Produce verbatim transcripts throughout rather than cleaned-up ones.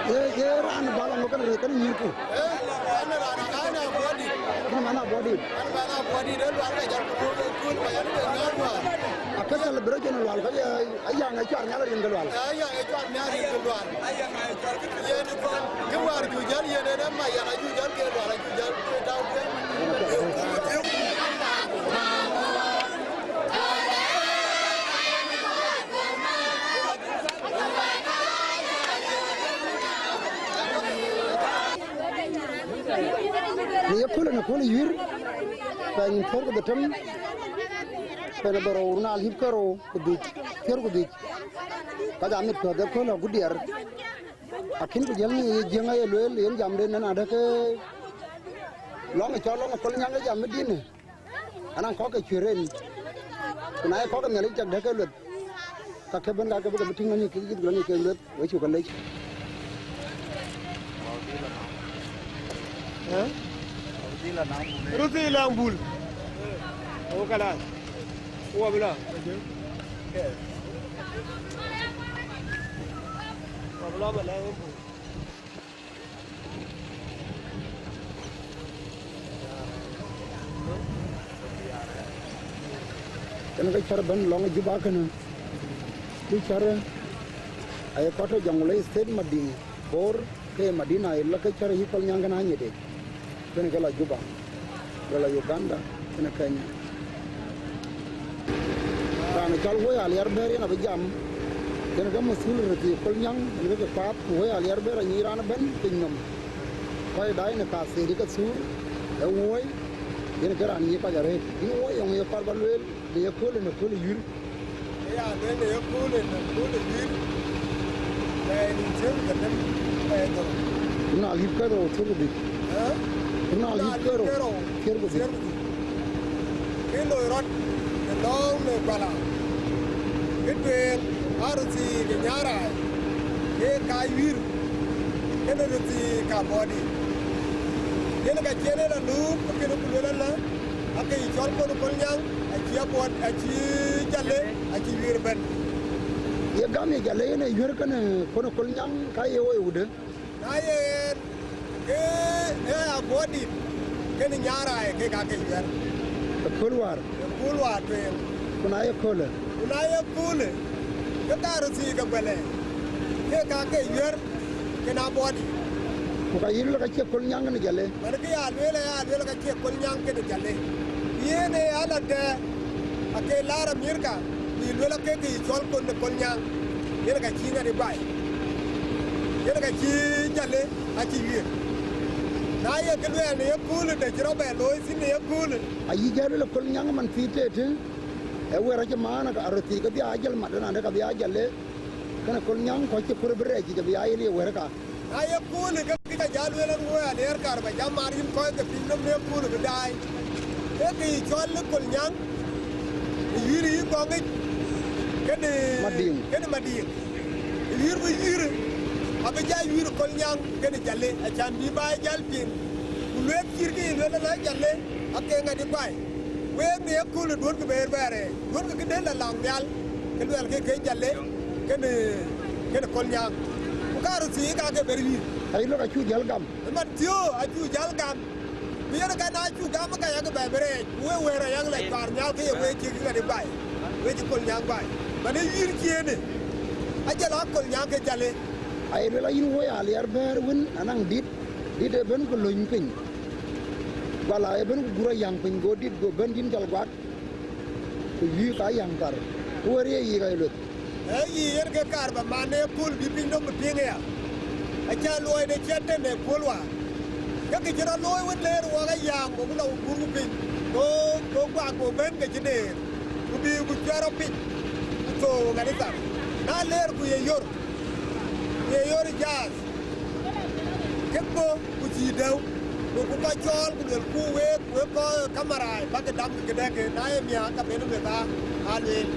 Ye, ye raan bä lɔ ŋö kën rëër kën nyïïrku. Kën man abɔ̈ dït. Akë celebration Lual ka ye, ayaŋ ë cuar nhial rin ke Lual. Ayaŋ ë cuar nhial rin ke Lual. Yen kë wäär cu jäl yen en ë ma yɛn acu jäl ke Lual acu jäl ke tau ke. Në ye köölë në köölë yuïr, pɛɛny thiëër ku dhetem, pɛɛny dhorou run alip kerou ku dhïc, thiëër ku dhïc. Ka jam mit piɔ̈ɔ̈th ë köölë agut diɛɛr. Akïn ku jël në ye Jiëŋ aye lueel yen jamden nɛn adë ke lɔŋ ë cɔl lɔŋ ë Kolnyaŋ ë jam ë dinë. Anaŋ kɔ̈k ke cuëër en, ku na ye kɔ̈k ke Nhialic cak dɛ̈k ke lueth, ka ke bɛ̈n ka ke bï ke bï tïŋ anic kek yith ku anic kek lueth, we cuk ke lec. Ë? Röt dhil la bul. O kalas. Wa bï la. Wa bï la ba la bul. Kën ke cär bɛ̈n lɔŋ Juba kënë, ku cär aye kɔ̈t ë Jonglei State, Madiŋ, Bor, ke Madina, ë lɔ ke cär yï Kolnyaŋ kënë anyit yic. Kën ke lɔ Juba, ku lɔ Uganda, kën Kenya. Raan cɔl Woi Aliɛr Bɛ̈ɛ̈r yen abï jam, yen ke mathul röt thii Kolnyaŋ, yen ke path, ku Woi Aliɛr Bɛ̈ɛ̈r anyic raan ëbɛ̈n piny nɔm. Kɔc daai në kathëëdi ke thuur, ë Woi, yen ke raan nyic kɔc arëët. Yïn Woi, eeŋö ye kɔɔr ba lueel në ye köölë në köölë yuïr? Ë ya lueel në ye köölë në köölë yuïr, pɛɛi nïn thiëër ku dhetem, pɛɛi dhorou. Run alip kerou thiëër ku dhïc. Ë? Run alip kerou thiëër ku dhïc. Kë loi rɔt në lɔ̈ɔ̈ŋ në Guala, kë tueŋ aa röt thii ke Nyaraai, ke ka yuïr, kënë röt thii ka bɔ̈ dït. Yen ka cïn en la luuk, kënë ku luel ëlä, akë yï cɔl Kon Kolnyaŋ, acï abuɔt, acï Jale, acï yuïr ëbɛ̈n. Ye gam ye Jale yen ë yuïr kënë Kon Kolnyaŋ, ka ye woi wudë? Na ye ɣɛn, ke ee abuɔt dït, kënë Nyaraai kek aake yuɛ̈r. Ë kööl wäär. Ë kööl wäär tueŋ. Ku na ye köölë. Ku na ye köölë, ke ka röt thii ke Guɛlɛ, kek aake yuɛ̈r, kën abuɔt dït. Ku ka yï luel ka cie Kolnyaŋ kënë Jale. Man kë ya lueel, ya lueel ka cie Kolnyaŋ kënë Jale. Yen ee alatdɛ, ake laar Amerika, bï luel ake kë yï cɔl Kon ë Kolnyaŋ, yen ka cï ŋadï baai. Yen ka cï Jale acï yuiir. Na ye kë luɛɛl në ye köölë, të cï rɔt bɛ looi thïn në ye köölë. Ayï jäl luel ë Kolnyaŋ man thii tëtë, ë wëër acï maan, ka röt thii ke bï aa jäl mat, ënande ka bï aa Jale, kënë Kolnyaŋ, ku acï kur bï rɛɛc yic abï aa yen ye wëër ka. Na ye köölë ke kë ka jal lueel ɛn Woi Aliɛr, kar ba jam maar yïn kɔc ke piny nɔm në ye köölë bï daai. Ee kë yï cɔl ë Kolnyaŋ, ë yuïïr yï Gɔŋic, kënë Madiŋ. Kënë Madiŋ. Ë yuïïr bï yuïïr, abï jal yuïïr Kolnyaŋ kënë Jale, acan bï baai jal piŋ. Ku lueel cït kë yï lueel ëlä Jale, ake ŋadï baai. Wek në ye köölë duɔ̈nkë bɛɛr bɛɛr ë, duɔ̈nkë këden la laŋ nhial, ke luɛɛl ke ke Jale, kënë, kënë Kolnyaŋ. Ku ka röt thii ka ke bɛr yuïïr. Ayï lok acuk jäl gam. Ë man thiöö acuk jäl gam. Ku yen ka na cuk gam ka yak bɛ bï rɛɛc. Ku we wëër ayak la cuar nhial ke ye wek cï ŋadï baai. Wek cï Kolnyaŋ baai. Man ë yuïïr ciëënë. Ajël a Kolnyaŋ ke Jale. Ayï luel ayïn Woi Aliɛr Bɛ̈ɛ̈r wën anaŋ dit, dit ëbën ku löny piny. Guala ëbën ku gur ayäŋ piny, go dit go bɛ̈n dïn jɔl guak. Ku yïk aa yäŋ thar, ku wër ye yïk aa lueth. Ee yï yen ke kaar ba man ë kööl bï piny nɔm bï piŋ aya. Aca luɔi de cï atën ë kööl wäär. Ke Kë cï rɔt looi wën leer wok aya, gokï lɔ ku guurku piny, go, go guak, go bɛ̈n ke cï deer, ku bï ku cuɛt rɔt piny, ku thou kanitha. Na leer ku ye yor, ku ye yor ë jaath, ke bɔ̈ ku cïï dɛ̈u, goku kɔc cɔɔl ku luelku week, wek kɔc kamaraai, bäkï dam këdɛ̈kë, na ye miäk, ka ben wek aa, aa lueel.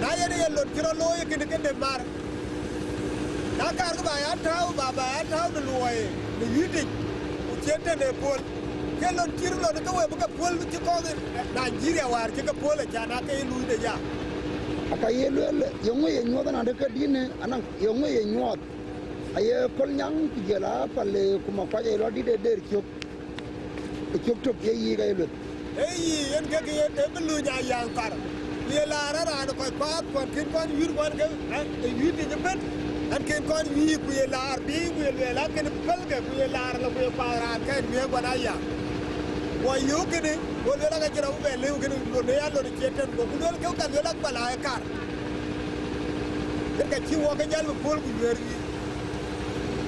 Na yen ye lon cï rɔt looi kënë, këde mar. Na kaarkï ba ya tääu, ba, ba ya tääu në luɔi, në wïtic, ku cïn tënë puɔ̈l. Ke lon cït lon ke we bï ke puɔ̈l cï kɔc Nigeria wäär cï ke puɔ̈l, acan ake ye luui de ya. Aka ye lueel, yeŋö ye nyuɔɔth anande ke dïnë, anaŋ, yeŋö ye nyuɔɔth? Aye Kolnyaŋ ku jɔl a Pale ku Makuac aye lɔ dït ë der cök. Ë cök tök ye yiic aye lueth. Ee yï, yen kek yen, ee bï luny aa yäŋ thar. Ku ye laar ë raan ë kɔc path, ku ɣɛn kën kɔn wïïr ɣɔn ke, ë, ë wïïtic ëbën, ɣɛn kën kɔn wïïr, ku ye laar bïï, ku ye lueel akën pälkë, ku ye laar lɔ, ku ye path raan kɛn miëëk ɣɔn aya. Ku ayök kënë, go lueel aka cïn rɔt bï bɛ lëu kënë, lon ë ya lon ë ciëën tën, goku lueel kek ka lueel akpal aa ë kar. Yen ka cï wok ke jäl bï puɔ̈l ku yuëër yï.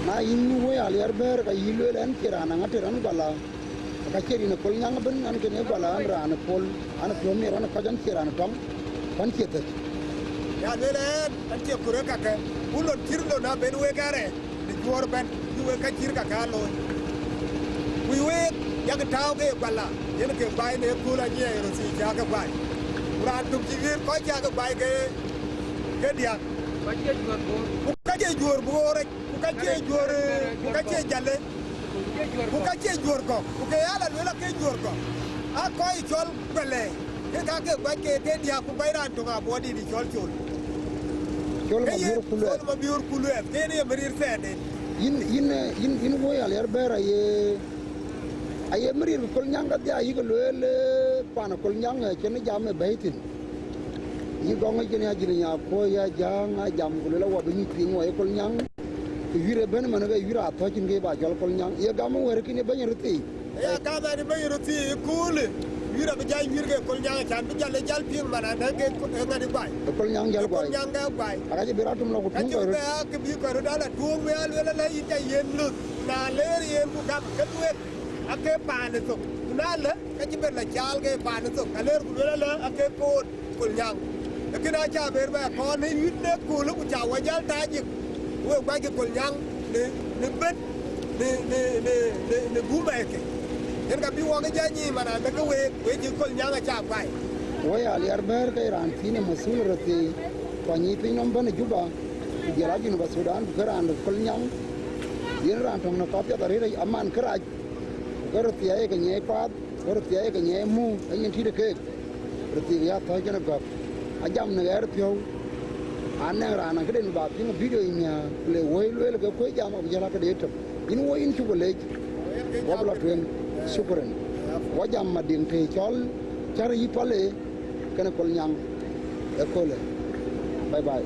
Na yïn woi Aliɛr Bɛ̈ɛ̈r, ka yï lueel ɣɛn cie raan aŋa tëër ɣɛn guala. Ka cie rin ë Kolnyaŋ ëbën, ɣɛn kën ë guala, ɣɛn raan ë puɔ̈l, ɣɛn ë piɔ̈u miɛt, ɣɛn ë kɔc, ɣɛn cie raan ë tɔŋ, ku ɣɛn cie thëc. Ya lueel ɣɛn, ɣɛn cie kur ë kakë, ku lon cït lon abën wek arɛɛc në Juɔ̈ɔ̈r ëbɛ̈n, bï wek ka cït kakë aa looi. Ku week, yak tääu ke ye guala, yen ke guai në ëkööl anyiɛɛi röt thii cä ke guai. Ku raan tök cï wïïr kɔc cä ke guai ke, ke diäk. Kɔc cie Juɔ̈ɔ̈r Bor. Ku ka cie Juɔ̈ɔ̈r Bor, ku ka cie Juɔ̈ɔ̈r, ku ka cie Jale. Ku ka cie Juɔ̈ɔ̈r kɔ̈k, ku ke ya la lueel ake Juɔ̈ɔ̈r kɔ̈k. Aa kɔc cɔl Kuɛlɛ, ke ka ke guac ke, ke diäk ku guac raan tök abɔ̈ dït cɔl Col. Col Mabiöör Kuluɛth. Col Mabiöör Kuluɛth, ke yen ye Marir thɛɛrden. Yïn, yïn, yïn, yïn woi Aliɛr Bɛ̈ɛ̈r aye, aye Marir Kolnyaŋ ka dhia yï ke lueel, eh, pan Kolnyaŋ, eh, cïn jam ë bɛ̈ɛ̈i thïn. Yï gɔŋ ë jënë ajïn nya kuɔ̈c ya jäŋ a jam ku luel awɔ bï nyuc piŋ wɔ ye Kolnyaŋ. Ku wïïr ëbën ëmën ke wïïr athɔ̈c cïn ke ba jɔl Kolnyaŋ. Ye gam wɛ̈ɛ̈r kïn ë bɛ̈ny röt thii. Aya gam ɛn ë bɛ̈ny röt thii ëköölë. Wïïr abï jäl wïïr ke Kolnyaŋ acan bï jäl ë jäl piŋ man anɛ̈ŋ ke ë ŋadï guai. Ë Kolnyaŋ jäl guai. Kolnyaŋ ke guai. Aka cï bï rɔt tum lɔ ku tuŋ kɔc röt. Ka cï bï bɛ a kë bï kɔc röt ala tuɔɔk me a luel ala yïn ca yen löth. Na leer yen ku gam ke tueek. Ake paan ë thok. Ku na lë, ke cï ben la caal ke paan ë thok. Ka leer ku luel ala ake koot. Kolnyaŋ. Lakin aca ber bɛ kɔn në yït në köölë ku ca wä jäl taajik. Ku we guackï Kolnyaŋ në, në bën, në, në, në, në, në gum ɛɛkë. Yen ka bï wɔ ke jɔ nyic man an bɛ ke week, wek cï Kolnyaŋ aca guai. Woi Aliɛr Bɛ̈ɛ̈r ke raan thiin ë mathul röt thii, ku anyic piny nɔm bɛ̈n ë Juba, ku jɔl a Junub Thudan, ku ke raan röt Kolnyaŋ. Yen raan töŋ në kɔc piɛth arëët aman kërac. Ku ke röt thii aye ke nyiɛɛi kuaath, ku ke röt thii aye ke nyiɛɛi muk, ë nyin tït ë keek. Röt thii ya thɔ̈c kën ë gɔ̈k. Ajam në ɣɛɛr piɔ̈u. Anɛŋ raan akëden ba piŋ video yic nhiaar, ku le woi lueel ke kuëc jam abï jäl akëde tök. Yïn woi yïn cuk leec. Wɔ bï lɔ tueŋ. Shukran. Wɔ jam Madiŋ të cɔl cär yï Pale kën ë Kolnyaŋ ëköölë. Bye bye.